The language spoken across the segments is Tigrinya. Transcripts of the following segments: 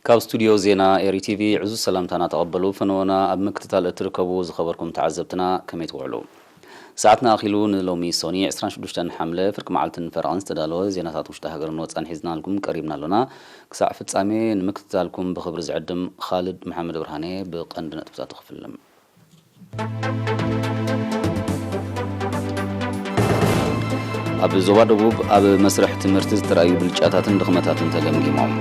ካብ ስቱድዮ ዜና ኤሪ ቲቪ ዕዙዝ ሰላምታና ተቐበሉ። ፈነወና ኣብ ምክትታል እትርከቡ ዝኸበርኩም ተዓዘብትና ከመይ ትውዕሉ? ሰዓትና ኣኺሉ ንሎሚ ሶኒ ዕስራን ሽዱሽተን ሓምለ ፍርቂ መዓልትን ፈረቓን ዝተዳለወ ዜናታት ውሽጢ ሃገርን ወጻን ሒዝናልኩም ቀሪብና ኣሎና። ክሳዕ ፍጻሜ ንምክትታልኩም ብኽብሪ ዝዕድም ኻልድ መሓመድ ብርሃኔ ብቐንዲ ነጥብታቱ ክፍልም። ኣብ ዞባ ደቡብ ኣብ መስርሕ ትምህርቲ ዝተራእዩ ብልጫታትን ድኽመታትን ተገምጊሞም።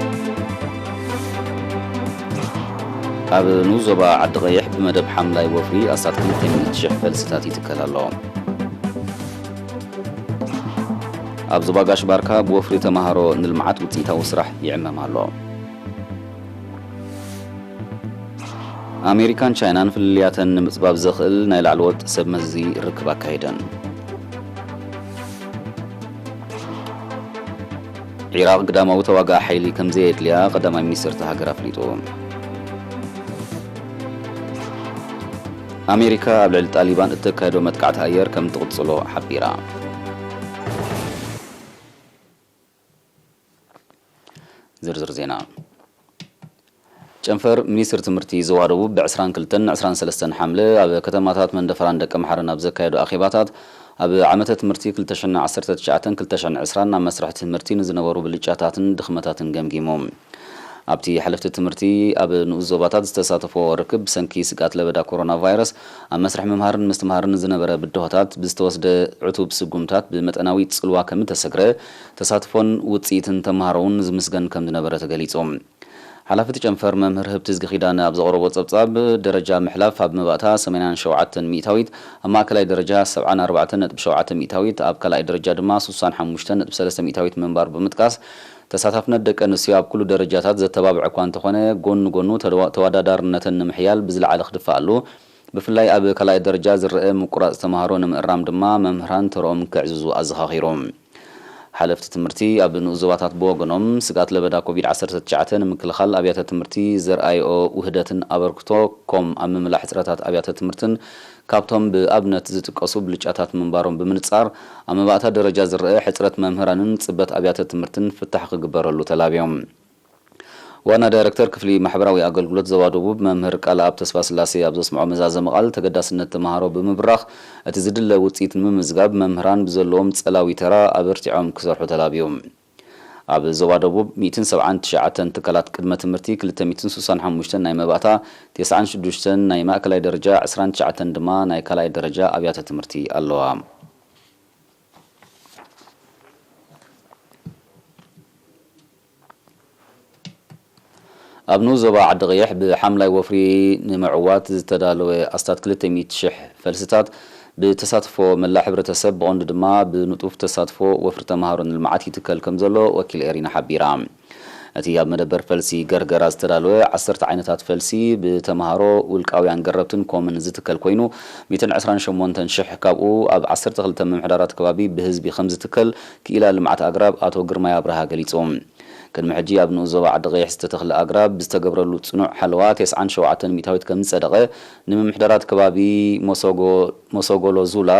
ኣብ ንኡስ ዞባ ዓዲ ቐይሕ ብመደብ ሓምላይ ወፍሪ ኣስታት ክልተ ሚእቲ ሽሕ ፈልስታት ይትከል ኣሎ። ኣብ ዞባ ጋሽ ባርካ ብወፍሪ ተማሃሮ ንልምዓት ውፅኢታዊ ስራሕ ይዕመም ኣሎ። ኣሜሪካን ቻይናን ፍልልያተን ንምጽባብ ዘኽእል ናይ ላዕለዎት ሰብ መዚ ርክብ ኣካይደን። ዒራቕ ግዳማዊ ተዋጋኢ ሓይሊ ከም ዘየድልያ ቀዳማይ ሚኒስትር እታ ሃገር ኣፍሊጡ። ኣሜሪካ ኣብ ልዕሊ ጣሊባን እተካየዶ መጥቃዕቲ ኣየር ከም ትቕጽሎ ሓቢራ። ዝርዝር ዜና። ጨንፈር ሚኒስትሪ ትምህርቲ ዞባ ደቡብ ብ ዕስራን ክልተን ዕስራን ሰለስተን ሓምለ ኣብ ከተማታት መንደፈራን ደቀምሓረን ኣብ ዘካየዶ ኣኼባታት፣ ኣብ ዓመተ ትምህርቲ ክልተ ሽሕን ዓሰርተ ትሽዓተን ክልተ ሽሕን ዕስራን ኣብ መስርሕ ትምህርቲ ንዝነበሩ ብልጫታትን ድኽመታትን ገምጊሙ። ኣብቲ ሓለፍቲ ትምህርቲ ኣብ ንኡስ ዞባታት ዝተሳተፎ ርክብ፣ ብሰንኪ ስግኣት ለበዳ ኮሮና ቫይረስ ኣብ መስርሕ ምምሃርን ምስትምሃርን ዝነበረ ብድሆታት፣ ብዝተወስደ ዕቱብ ስጉምታት ብመጠናዊ ጽልዋ ከም እተሰግረ፣ ተሳትፎን ውጽኢትን ተምሃሮ እውን ዝምስገን ከም ዝነበረ ተገሊጹ። ሓላፊ እቲ ጨንፈር መምህር ህብትዝጊ ኪዳነ ኣብ ዘቕረቦ ጸብጻብ፣ ደረጃ ምሕላፍ ኣብ መባእታ ሰማንያን ሸውዓተን ሚእታዊት፣ ኣብ ማእከላይ ደረጃ ሰብዓን ኣርባዕተን ነጥቢ ሸውዓተ ሚእታዊት፣ ኣብ ካልኣይ ደረጃ ድማ ስሳን ሓሙሽተን ነጥቢ ሰለስተ ሚእታዊት ምንባሩ ብምጥቃስ፣ ተሳታፍነት ደቂ ኣንስትዮ ኣብ ኩሉ ደረጃታት ዘተባብዐ እኳ እንተኾነ፣ ጎኒ ጎኑ ተደዋ-፣ ተወዳዳርነተን ንምሕያል ብዝለዓለ ክድፋኣሉ፣ ብፍላይ ኣብ ካልኣይ ደረጃ ዝረአ ምቁራጽ ተምሃሮ ንምእራም ድማ መምህራን ተርኦም ከዕዝዙ ኣዘኻኺሩ። ሓለፍቲ ትምህርቲ ኣብ ንኡስ ዞባታት ብወገኖም፣ ስግኣት ለበዳ ኮቪድ ዓሰርተ ትሽዓተ ንምክልኻል ኣብያተ ትምህርቲ ዘርኣይኦ ውህደትን ኣበርክቶ፣ ኮም ኣብ ምምላእ ሕጽረታት ኣብያተ ትምህርትን ካብቶም ብኣብነት ዝጥቀሱ ብልጫታት ምንባሮም ብምንጻር፣ ኣብ መባእታ ደረጃ ዝረአ ሕጽረት መምህራንን ጽበት ኣብያተ ትምህርትን ፍታሕ ክግበረሉ ተላብዮም። ዋና ዳይረክተር ክፍሊ ማሕበራዊ ኣገልግሎት ዞባ ደቡብ መምህር ቃልኣብ ተስፋስላሴ ኣብ ዘስምዖ መዛዘሚ ቃል፣ ተገዳስነት ተምሃሮ ብምብራኽ፣ እቲ ዝድለ ውጽኢት ንምምዝጋብ መምህራን ብዘለዎም ጸላዊ ተራ ኣበርቲዖም ክሰርሑ ተላብዩ። ኣብ ዞባ ደቡብ ሚእትን ሰብዓን ትሽዓተን ትካላት ቅድመ ትምህርቲ፣ ክልተ ሚእትን ስሳን ሓሙሽተን ናይ መባእታ፣ ተስዓን ሽዱሽተን ናይ ማእከላይ ደረጃ፣ ዕስራን ትሽዓተን ድማ ናይ ካልኣይ ደረጃ ኣብያተ ትምህርቲ ኣለዋ። ኣብ ንኡስ ዞባ ዓዲ ቐይሕ ብሓምላይ ወፍሪ ንምዕዋት ዝተዳለወ ኣስታት ክልተ ሚእቲ ሽሕ ፈልስታት፣ ብተሳትፎ መላእ ሕብረተሰብ፣ ብቐንዱ ድማ ብንጡፍ ተሳትፎ ወፍሪ ተምሃሮ ንልምዓት ይትከል ከም ዘሎ ወኪል ኤሪና ሓቢራ። እቲ ኣብ መደበር ፈልሲ ገርገራ ዝተዳለወ ዓሰርተ ዓይነታት ፈልሲ፣ ብተምሃሮ፣ ውልቃውያን ገረብትን ኮምን ዝትከል ኮይኑ፣ ሚእትን ዕስራን ሸሞንተን ሽሕ ካብኡ ኣብ ዓሰርተ ክልተ ምምሕዳራት ከባቢ ብህዝቢ ከም ዝትከል ክኢላ ልምዓት ኣግራብ ኣቶ ግርማይ ኣብርሃ ገሊጹ። ቅድሚ ሕጂ ኣብ ንኡስ ዞባ ዓዲ ቐይሕ ዝተተኽለ ኣግራብ ብዝተገብረሉ ጽኑዕ ሓለዋ፣ ተስዓን ሸውዓተን ሚእታዊት ከም ዝጸደቐ፣ ንምምሕዳራት ከባቢ ሞሶጎ-፣ ሞሶጎሎዙላ፣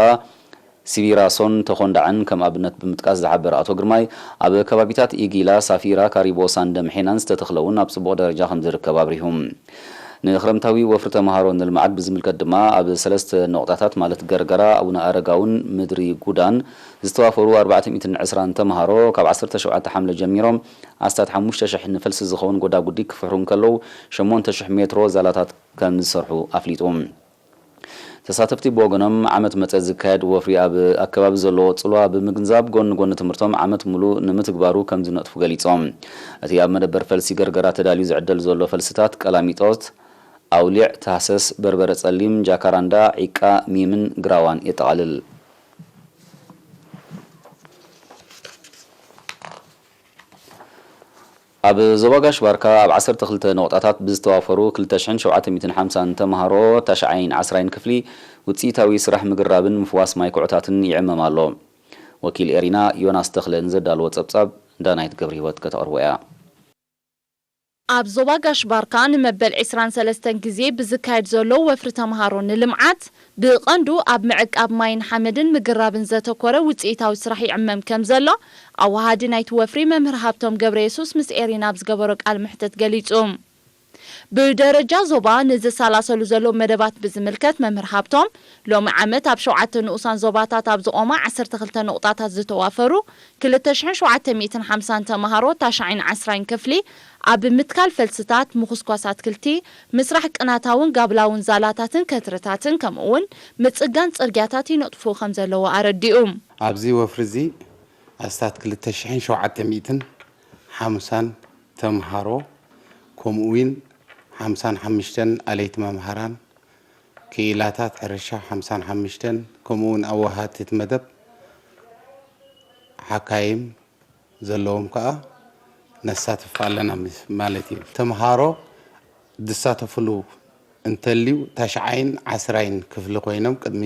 ሲቪራሶን ተኾንዳዕን ከም ኣብነት ብምጥቃስ ዝሓበረ ኣቶ ግርማይ፣ ኣብ ከባቢታት ኢጊላ፣ ሳፊራ፣ ካሪቦ፣ ሳንደም ሔናን ዝተተኽለ እውን ኣብ ጽቡቕ ደረጃ ከም ዝርከብ ኣብሪሁ። ንክረምታዊ ወፍሪ ተምሃሮ ንልምዓት ብዝምልከት ድማ፣ ኣብ ሰለስተ ነቑጣታት፣ ማለት ገርገራ፣ ኣቡነ ኣረጋውን ምድሪ ጉዳን ዝተዋፈሩ ኣርባዕተ ሚእትን ዕስራን ተምሃሮ፣ ካብ ዓሰርተ ሸውዓተ ሓምለ ጀሚሮም ኣስታት ሓሙሽተ ሽሕ ንፈልሲ ዝኸውን ጎዳጉዲ ክፍሕሩ እንከለዉ፣ ሸሞንተ ሽሕ ሜትሮ ዛላታት ከም ዝሰርሑ ኣፍሊጡ። ተሳተፍቲ ብወገኖም፣ ዓመት መጸ ዝካየድ ወፍሪ ኣብ ኣከባቢ ዘለዎ ጽልዋ ብምግንዛብ፣ ጎኒ ጎኒ ትምህርቶም ዓመት ምሉእ ንምትግባሩ ከም ዝነጥፉ ገሊጾም። እቲ ኣብ መደበር ፈልሲ ገርገራ ተዳልዩ ዝዕደል ዘሎ ፈልስታት፣ ቀላሚጦት፣ ኣውሊዕ፣ ታህሰስ፣ በርበረ ጸሊም፣ ጃካራንዳ፣ ዒቃ፣ ሚምን ግራዋን የጠቓልል። ኣብ ዞባ ጋሽ ባርካ ኣብ ዓሰርተ ክልተ ነቑጣታት ብዝተዋፈሩ ክልተ ሽሕን ሸውዓተ ሚእትን ሓምሳን ተምሃሮ ታሽዓይን ዓስራይን ክፍሊ ውጽኢታዊ ስራሕ ምግራብን ምፍዋስ ማይ ኩዕታትን ይዕመም ኣሎ። ወኪል ኤሪና ዮናስ ተኽለ ንዘዳለዎ ጸብጻብ ዳናይት ገብረህይወት ከተቕርቦ እያ። ኣብ ዞባ ጋሽ ባርካ ንመበል ዕስራን ሰለስተን ግዜ ብዝካየድ ዘሎ ወፍሪ ተምሃሮ ንልምዓት፣ ብቐንዱ ኣብ ምዕቃብ ማይን ሓመድን ምግራብን ዘተኮረ ውጽኢታዊ ስራሕ ይዕመም ከም ዘሎ፣ ኣወሃዲ ናይቲ ወፍሪ መምህር ሃብቶም ገብረየሱስ ምስ ኤሪና ኣብ ዝገበሮ ቃል ምሕተት ገሊጹ። ብደረጃ ዞባ ንዝሰላሰሉ ዘለዉ መደባት ብዝምልከት መምህር ሃብቶም፣ ሎሚ ዓመት ኣብ ሸውዓተ ንኡሳን ዞባታት ኣብ ዝቖማ ዓሰርተ ክልተ ንቑጣታት ዝተዋፈሩ ክልተ ሽሕን ሸውዓተ ሚእትን ሓምሳን ተምሃሮ ታሽዓይን ዓስራይን ክፍሊ ኣብ ምትካል ፈልስታት፣ ምኹስኳስ ኣትክልቲ፣ ምስራሕ ቅናታውን ጋብላውን ዛላታትን ከትርታትን ከምኡ እውን ምጽጋን ጽርግያታት ይነጥፉ ከም ዘለዉ ኣረዲኡ። ኣብዚ ወፍሪ እዚ ኣስታት ክልተ ሽሕን ሸውዓተ ሚእትን ሓምሳን ተምሃሮ ከምኡ እውን ሓምሳን ሓሙሽተን ኣለይቲ መምሃራን ክኢላታት ሕርሻ ሓምሳን ሓሙሽተን ከምኡ እውን ኣወሃድቲ እቲ መደብ ሓካይም ዘለዎም ከኣ ነሳትፍ ኣለና ምስ- ማለት እዩ። ተምሃሮ ዝሳተፍሉ እንተልዩ ታሽዓይን ዓስራይን ክፍሊ ኮይኖም ቅድሚ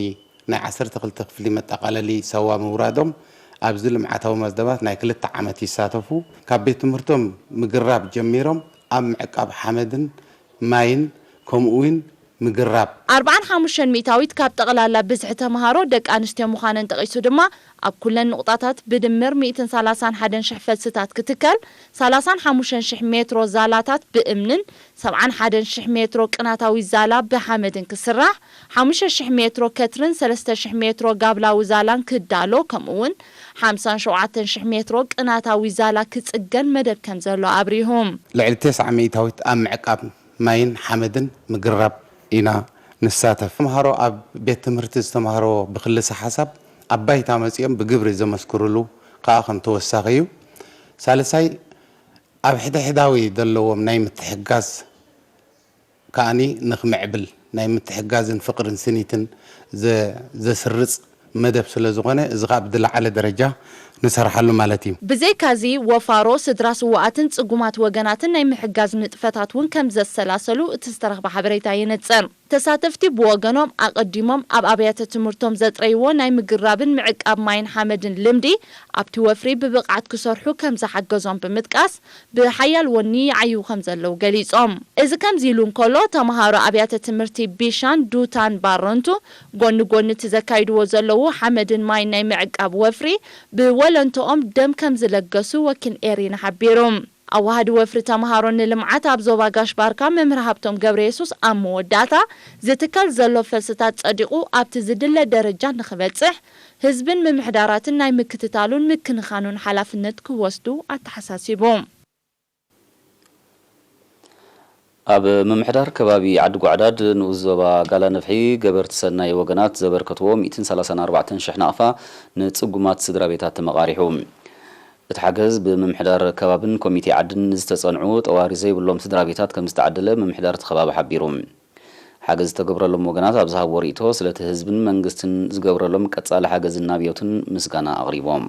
ናይ ዓሰርተ ክልተ ክፍሊ መጠቓለሊ ሳዋ ምውራዶም ኣብዚ ልምዓታዊ መዝደባት ናይ ክልተ ዓመት ይሳተፉ። ካብ ቤት ትምህርቶም ምግራብ ጀሚሮም ኣብ ምዕቃብ ሓመድን ማይን ከምኡ እውን ምግራብ ኣርባዓን ሓሙሽተን ሚእታዊት ካብ ጠቕላላ ብዝሒ ተምሃሮ ደቂ ኣንስትዮ ምዃነን ጠቒሱ ድማ ኣብ ኩለን ንቑጣታት ብድምር ሚእትን ሰላሳን ሓደን ሽሕ ፈልስታት ክትከል፣ ሰላሳን ሓሙሽተን ሽሕ ሜትሮ ዛላታት ብእምንን ሰብዓን ሓደን ሽሕ ሜትሮ ቅናታዊ ዛላ ብሓመድን ክስራሕ፣ ሓሙሽተ ሽሕ ሜትሮ ከትርን ሰለስተ ሽሕ ሜትሮ ጋብላዊ ዛላን ክዳሎ ከምኡ እውን ሓምሳን ሸውዓተን ሽሕ ሜትሮ ቅናታዊ ዛላ ክጽገን መደብ ከም ዘሎ ኣብሪሁ። ልዕሊ ተስዓ ሚእታዊት ኣብ ምዕቃብ ማይን ሓመድን ምግራብ ኢና ንሳተፍ። ተምሃሮ ኣብ ቤት ትምህርቲ ዝተምሃሮ ብክልሰ ሓሳብ ኣብ ባይታ መጺኦም ብግብሪ ዘመስክሩሉ ከኣ ከም ተወሳኺ እዩ። ሳልሳይ ኣብ ሕድሕዳዊ ዘለዎም ናይ ምትሕጋዝ ከኣኒ ንክምዕብል ናይ ምትሕጋዝን ፍቕርን ስኒትን ዘ- ዘስርጽ መደብ ስለ ዝኾነ እዚ ከኣ ብዝለዓለ ደረጃ ንሰርሓሉ ማለት እዩ። ብዘይካዚ ወፋሮ ስድራ ስውኣትን ጽጉማት ወገናትን ናይ ምሕጋዝ ንጥፈታት እውን ከም ዘሰላሰሉ እቲ ዝተረኽበ ሓበሬታ የነጽር። ተሳተፍቲ ብወገኖም ኣቐዲሞም ኣብ ኣብያተ ትምህርቶም ዘጥረይዎ ናይ ምግራብን ምዕቃብ ማይን ሓመድን ልምዲ ኣብቲ ወፍሪ ብብቕዓት ክሰርሑ ከም ዝሓገዞም ብምጥቃስ ብሓያል ወኒ ይዓይዉ ከም ዘለዉ ገሊጾም። እዚ ከምዚ ኢሉ እንከሎ ተምሃሮ ኣብያተ ትምህርቲ ቢሻን፣ ዱታን ባረንቱ ጎኒ ጎኒ እቲ ዘካይድዎ ዘለዉ ሓመድን ማይን ናይ ምዕቃብ ወፍሪ ብወለንትኦም ደም ከም ዝለገሱ ወኪል ኤሪና ሓቢሩ። ኣዋሃዲ ወፍሪ ተምሃሮ ንልምዓት ኣብ ዞባ ጋሽ ባርካ መምህር ሃብቶም ገብረየሱስ ኣብ መወዳእታ ዝትከል ዘሎ ፈልስታት ጸዲቑ ኣብቲ ዝድለ ደረጃ ንኽበጽሕ ህዝብን ምምሕዳራትን ናይ ምክትታሉን ምክንኻኑን ሓላፍነት ክወስዱ ኣተሓሳሲቡ። ኣብ ምምሕዳር ከባቢ ዓዲ ጓዕዳድ ንኡስ ዞባ ጋላ ነፍሒ ገበርቲ ሰናይ ወገናት ዘበርከትዎ ሚእትን ሰላሳን ኣርባዕተን ሽሕ ናቕፋ ንጽጉማት ስድራ ቤታት ተመቓሪሑ። እቲ ሓገዝ ብምምሕዳር ከባብን ኮሚቴ ዓድን ንዝተጸንዑ ጠዋሪ ዘይብሎም ስድራ ቤታት ከም ዝተዓደለ ምምሕዳር እቲ ከባቢ ሓቢሩ። ሓገዝ ዝተገብረሎም ወገናት ኣብ ዝሃብዎ ርእይቶ ስለቲ ህዝብን መንግስትን ዝገብረሎም ቀጻሊ ሓገዝን ኣብዮትን ምስጋና ኣቕሪቦም።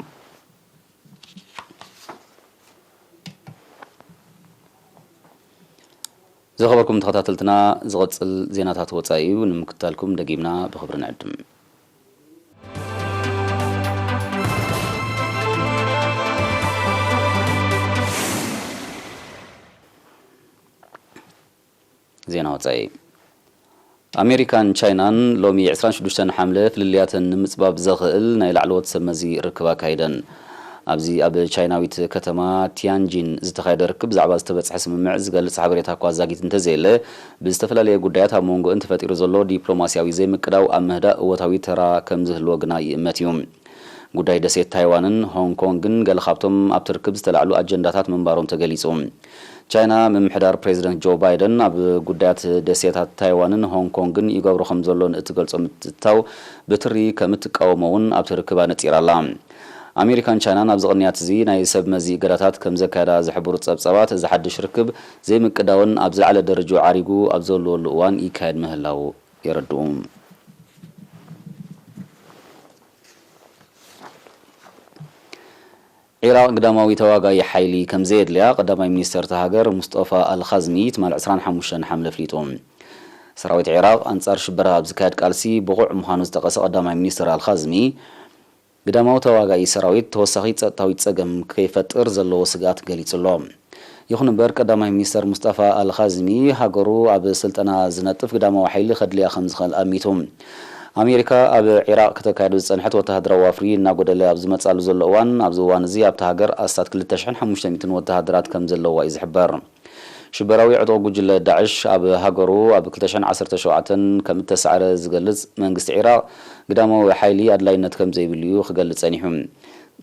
ዝኸበርኩም ተኸታተልትና፣ ዝቐጽል ዜናታት ወጻኢ እዩ። ንምክትታልኩም ደጊምና ብኽብሪ ንዕድም። ዜና ወጻኢ። ኣሜሪካን ቻይናን ሎሚ ዕስራን ሽዱሽተን ሓምለ ፍልልያተን ንምጽባብ ዘኽእል ናይ ላዕለዎት ሰብ መዚ ርክብ ኣካይደን። ኣብዚ ኣብ ቻይናዊት ከተማ ቲያንጂን ዝተኻየደ ርክብ ብዛዕባ ዝተበጽሐ ስምምዕ ዝገልጽ ሓበሬታ እኳ ዛጊት እንተዘየለ፣ ብዝተፈላለየ ጉዳያት ኣብ መንጎእን ተፈጢሩ ዘሎ ዲፕሎማስያዊ ዘይምቅዳው ኣብ ምህዳእ እወታዊ ተራ ከም ዝህልዎ ግና ይእመት እዩ። ጉዳይ ደሴት ታይዋንን ሆንግ ኮንግን ገለ ካብቶም ኣብቲ ርክብ ዝተላዕሉ ኣጀንዳታት ምንባሮም ተገሊጹ። ቻይና፣ ምምሕዳር ፕሬዚደንት ጆ ባይደን ኣብ ጉዳያት ደሴታት ታይዋንን ሆንግ ኮንግን ይገብሮ ከም ዘሎ ንእትገልጾ ምትእትታው ብትሪ ከም እትቃወሞ እውን ኣብቲ ርክብ ኣነጺራ ኣላ። ኣሜሪካን ቻይናን ኣብዚ ቅንያት እዚ ናይ ሰብ መዚ እገዳታት ከም ዘካየዳ ዝሕብሩ ጸብጻባት፣ እዚ ሓድሽ ርክብ ዘይምቅዳውን ኣብ ዝለዓለ ደረጃ ዓሪጉ ኣብ ዘለወሉ እዋን ይካየድ ምህላዉ የረድኡ። ዒራቕ ግዳማዊ ተዋጋኢ ሓይሊ ከም ዘየድልያ ቀዳማይ ሚኒስተር እታ ሃገር ሙስጠፋ ኣልኻዝሚ ትማል ዕስራን ሓሙሽተን ሓምለ ኣፍሊጡ። ሰራዊት ዒራቕ ኣንጻር ሽበራ ኣብ ዝካየድ ቃልሲ ብቑዕ ምዃኑ ዝጠቐሰ ቀዳማይ ሚኒስተር ኣልኻዝሚ፣ ግዳማዊ ተዋጋኢ ሰራዊት ተወሳኺ ጸጥታዊ ጸገም ከይፈጥር ዘለዎ ስግኣት ገሊጹ ኣሎ። ይኹን እምበር፣ ቀዳማይ ሚኒስተር ሙስጠፋ ኣልኻዝሚ፣ ሃገሩ ኣብ ስልጠና ዝነጥፍ ግዳማዊ ሓይሊ ከድልያ ከም ዝኽእል ኣሚቱ። ኣሜሪካ ኣብ ዒራቕ ከተካይዶ ዝጸንሐት ወተሃደራዊ ወፍሪ እናጎደለ ኣብ ዝመጽኣሉ ዘሎ እዋን፣ ኣብዚ እዋን እዚ ኣብታ ሃገር ኣስታት ክልተ ሽሕን ሓሙሽተ ሚእትን ወተሃደራት ከም ዘለዋ እዩ ዝሕበር። ሽበራዊ ዕጡቕ ጉጅለ ዳዕሽ ኣብ ሃገሩ ኣብ ክልተ ሽሕን ዓሰርተ ሸውዓተን ከም እተሳዕረ ዝገልጽ መንግስቲ ዒራቕ፣ ግዳማዊ ሓይሊ ኣድላይነት ከም ዘይብሉ እዩ ክገልጽ ጸኒሑ።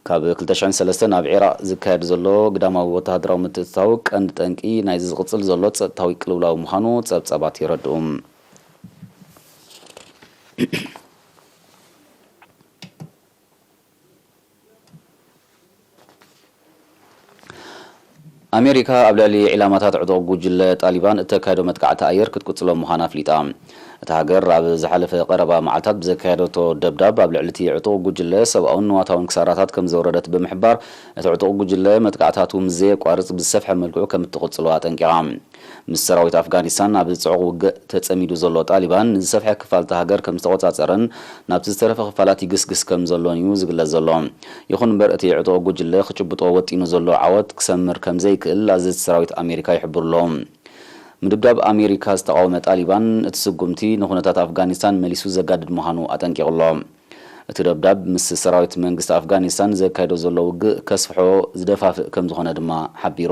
ካብ ክልተ ሽሕን ሰለስተን ኣብ ዒራቕ ዝካየድ ዘሎ ግዳማዊ ወተሃደራዊ ምትእትታው ቀንዲ ጠንቂ ናይዚ ዝቕጽል ዘሎ ጸጥታዊ ቅልውላው ምዃኑ ጸብጻባት የረድኡ። ኣሜሪካ ኣብ ልዕሊ ዒላማታት ዕጡቕ ጉጅለ ጣሊባን እተካየዶ መጥቃዕቲ ኣየር ክትቅጽሎ ምዃና ኣፍሊጣ። እታ ሃገር ኣብ ዝሓለፈ ቀረባ መዓልታት ብዘካየደቶ ደብዳብ፣ ኣብ ልዕሊ እቲ ዕጡቕ ጉጅለ ሰብኣውን ንዋታውን ክሳራታት ከም ዘውረደት ብምሕባር፣ እቲ ዕጡቕ ጉጅለ መጥቃዕታቱ ምስ ዘየቋርጽ ብዝሰፍሐ መልክዑ ከም እትቕጽሎ ኣጠንቂቓ። ምስ ሰራዊት ኣፍጋኒስታን ኣብ ጽዑቕ ውግእ ተጸሚዱ ዘሎ ጣሊባን፣ ንዝሰፍሐ ክፋል እታ ሃገር ከም ዝተቖጻጸረን ናብቲ ዝተረፈ ክፋላት ይግስግስ ከም ዘሎን እዩ ዝግለጽ ዘሎ። ይኹን እምበር፣ እቲ ዕጡቕ ጉጅለ ክጭብጦ ወጢኑ ዘሎ ዓወት ክሰምር ከም ዘይክእል ኣዘዝቲ ሰራዊት ኣሜሪካ ይሕብሩ ኣለዉ። ምድብዳብ ኣሜሪካ ዝተቓወመ ጣሊባን፣ እቲ ስጉምቲ ንኹነታት ኣፍጋኒስታን መሊሱ ዘጋድድ ምዃኑ ኣጠንቂቑ ኣሎ። እቲ ደብዳብ፣ ምስ ሰራዊት መንግስቲ ኣፍጋኒስታን ዘካይዶ ዘሎ ውግእ ከስፍሖ ዝደፋፍእ ከም ዝኾነ ድማ ሓቢሩ።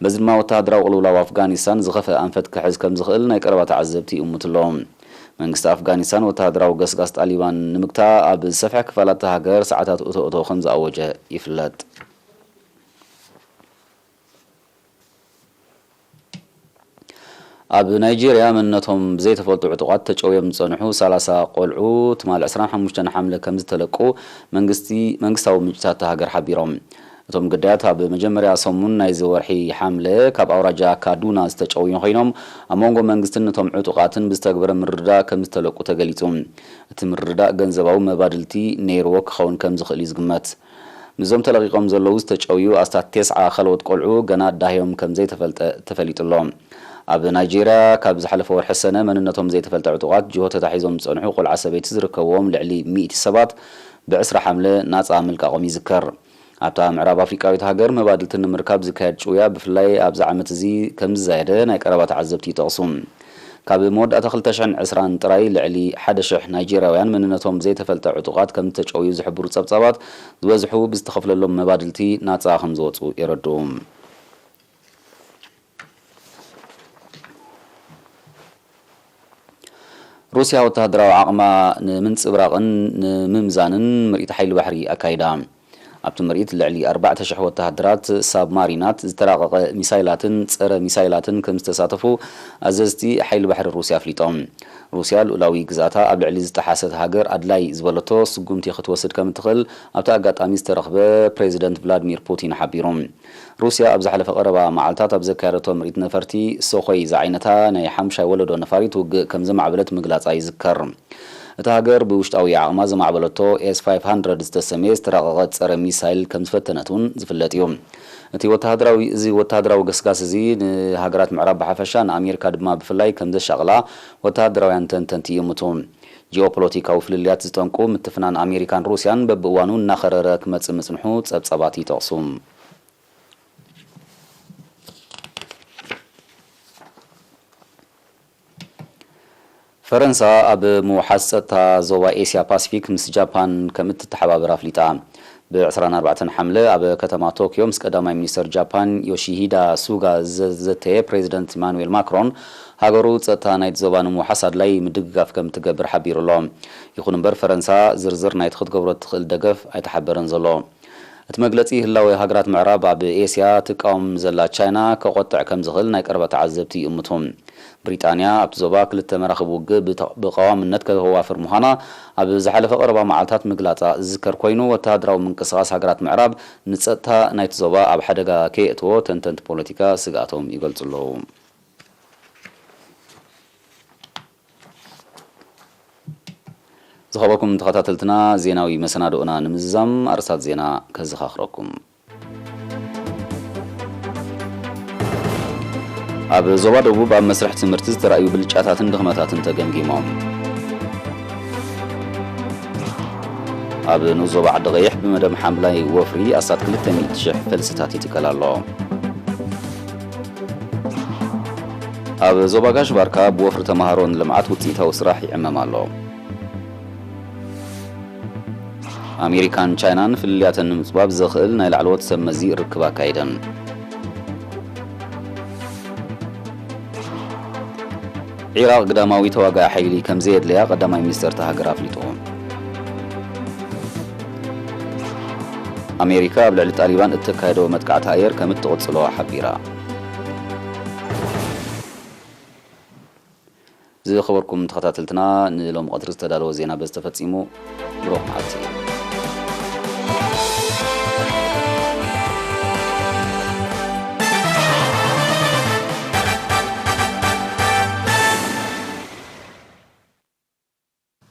በዚ ድማ፣ ወተሃደራዊ ቅልውላው ኣፍጋኒስታን ዝኸፍአ ኣንፈት ክሕዝ ከም ዝኽእል ናይ ቀረባ ተዓዘብቲ ይእምቱ ኣለዉ። መንግስቲ ኣፍጋኒስታን፣ ወተሃደራዊ ገስጋስ ጣሊባን ንምግታእ ኣብ ዝሰፍሐ ክፋላት እታ ሃገር ሰዓታት እቶ እቶ ከም ዝኣወጀ ይፍለጥ። ኣብ ናይጄርያ መንነቶም ብዘይተፈልጡ ዕጡቓት ተጨውዮም ዝጸንሑ ሰላሳ ቆልዑ፣ ትማሊ ዕስራን ሓሙሽተን ሓምለ ከም ዝተለቁ መንግስቲ፣ መንግስታዊ ምንጭታት እታ ሃገር ሓቢሮም። እቶም ግዳያት፣ ኣብ መጀመርያ ሰሙን ናይዚ ወርሒ ሓምለ፣ ካብ ኣውራጃ ካዱና ዝተጨውዩ ኮይኖም፣ ኣብ መንጎ መንግስትን እቶም ዕጡቓትን ብዝተግበረ ምርድዳእ ከም ዝተለቁ ተገሊጹ። እቲ ምርድዳእ፣ ገንዘባዊ መባድልቲ ነይርዎ ክኸውን ከም ዝኽእል እዩ ዝግመት። ምስዞም ተለቒቖም ዘለዉ ዝተጨውዩ ኣስታት ተስዓ ካልኦት ቆልዑ ገና ዳህዮም ከም ዘይተፈልጠ ተፈሊጡ ኣሎ። ኣብ ናይጄርያ፣ ካብ ዝሓለፈ ወርሒ ሰነ መንነቶም ዘይተፈልጠ ዕጡቓት ጅሆ ተታሒዞም ዝጸንሑ ቆልዓ ሰበይቲ ዝርከብዎም ልዕሊ ሚእቲ ሰባት፣ ብዕስራ ሓምለ ናጻ ምልቃቖም ይዝከር። ኣብታ ምዕራብ ኣፍሪቃዊት ሃገር፣ መባድልቲ ንምርካብ ዝካየድ ጭውያ ብፍላይ ኣብዚ ዓመት እዚ ከም ዝዛየደ ናይ ቀረባ ተዓዘብቲ ይጠቕሱ። ካብ መወዳእታ ክልተ ሽሕን ዕስራን ጥራይ፣ ልዕሊ ሓደ ሽሕ ናይጄርያውያን መንነቶም ብዘይተፈልጠ ዕጡቓት ከም ዝተጨውዩ ዝሕብሩ ጸብጻባት፣ ዝበዝሑ ብዝተኸፍለሎም መባድልቲ ናጻ ከም ዝወጹ የረድኡ። ሩስያ፣ ወተሃደራዊ ዓቕማ ንምንጽብራቕን ንምምዛንን ምርኢት ሓይሊ ባሕሪ ኣካይዳ። ኣብቲ ምርኢት፣ ልዕሊ ኣርባዕተ ሽሕ ወተሃደራት፣ ሳብማሪናት፣ ዝተራቐቐ ሚሳይላትን ጸረ ሚሳይላትን ከም ዝተሳተፉ ኣዘዝቲ ሓይሊ ባሕሪ ሩስያ ኣፍሊጦም። ሩስያ፣ ልኡላዊ ግዝኣታ ኣብ ልዕሊ ዝጠሓሰት ሃገር ኣድላይ ዝበለቶ ስጉምቲ ክትወስድ ከም እትኽእል ኣብቲ ኣጋጣሚ ዝተረኽበ ፕሬዚደንት ቭላድሚር ፑቲን ሓቢሩ። ሩስያ ኣብ ዝሓለፈ ቀረባ መዓልታት ኣብ ዘካየደቶ ምርኢት ነፈርቲ፣ ሶኾይ ዝዓይነታ ናይ ሓሙሻይ ወለዶ ነፋሪት ውግእ ከም ዘማዕበለት ምግላጻ ይዝከር። እታ ሃገር፣ ብውሽጣዊ ዓቕማ ዘማዕበለቶ ኤስ ፋይቭ ሃንድረድ ዝተሰምየ ዝተራቐቐ ጸረ ሚሳይል ከም ዝፈተነት እውን ዝፍለጥ እዩ። እቲ ወተሃደራዊ፣ እዚ ወተሃደራዊ ገስጋስ እዚ ንሃገራት ምዕራብ ብሓፈሻ፣ ንኣሜሪካ ድማ ብፍላይ ከም ዘሻቕላ ወተሃደራውያን ተንተንቲ ይእምቱ። ጂኦፖለቲካዊ ፍልልያት ዝጠንቁ ምትፍናን ኣሜሪካን ሩስያን በብእዋኑ እናኸረረ ክመጽእ ምጽንሑ ጸብጻባት ይጠቕሱ። ፈረንሳ ኣብ ምውሓስ ጸጥታ ዞባ ኤስያ ፓሲፊክ ምስ ጃፓን ከም እትተሓባበር ኣፍሊጣ። ብ ዕስራን ኣርባዕተን ሓምለ ኣብ ከተማ ቶክዮ ምስ ቀዳማይ ሚኒስተር ጃፓን ዮሺሂዳ ሱጋ ዘ-፣ ዘተየ ፕሬዚደንት ኢማኑኤል ማክሮን፣ ሃገሩ ጸጥታ ናይቲ ዞባ ንምውሓስ ኣድላዪ ምድግጋፍ ከም እትገብር ሓቢሩ ኣሎ። ይኹን እምበር፣ ፈረንሳ ዝርዝር ናይቲ ክትገብሮ እትኽእል ደገፍ ኣይተሓበረን ዘሎ። እቲ መግለጺ፣ ህላወ ሃገራት ምዕራብ ኣብ ኤስያ ትቃወም ዘላ ቻይና ከቖጥዕ ከም ዝኽእል ናይ ቀረባ ተዓዘብቲ ይእምቱ። ብሪጣንያ ኣብቲ ዞባ ክልተ መራኽብ ውግእ ብተ-፣ ብቐዋምነት ከተዋፍር ምዃና ኣብ ዝሓለፈ ቀረባ መዓልታት ምግላጻ ዝዝከር ኮይኑ፣ ወተሃደራዊ ምንቅስቓስ ሃገራት ምዕራብ ንጸጥታ ናይቲ ዞባ ኣብ ሓደጋ ከየእትዎ ተንተንቲ ፖለቲካ ስግኣቶም ይገልጹ ኣለዉ። ዝኸበርኩም ተኸታተልትና፣ ዜናዊ መሰናድኦና ንምዝዛም ኣርእስታት ዜና ከዘኻኽረኩም። ኣብ ዞባ ደቡብ ኣብ መስርሕ ትምህርቲ ዝተራእዩ ብልጫታትን ድኽመታትን ተገምጊሞም። ኣብ ንኡስ ዞባ ዓዲ ቀይሕ ብመደብ ሓምላይ ወፍሪ ኣስታት ክልተ ሚእቲ ሽሕ ፈልስታት ይትከል ኣሎ። ኣብ ዞባ ጋሽ ባርካ ብወፍሪ ተምሃሮ ንልምዓት ውፅኢታዊ ስራሕ ይዕመም ኣሎ። ኣሜሪካን ቻይናን ፍልልያተን ንምፅባብ ዘኽእል ናይ ላዕለዎት ሰብ መዚ ርክብ ኣካይደን። ዒራቕ ግዳማዊ ተዋጋኢ ሓይሊ ከም ዘየድለያ ቀዳማይ ሚኒስተር እታ ሃገር ኣፍሊጡ። ኣሜሪካ ኣብ ልዕሊ ጣሊባን እተካየዶ መጥቃዕቲ ኣየር ከም እትቕጽሎ ሓቢራ። ዝኸበርኩም ተኸታተልትና፣ ንሎም ቀትሪ ዝተዳለወ ዜና በዚ ተፈጺሙ። ብሩኽ መዓልቲ።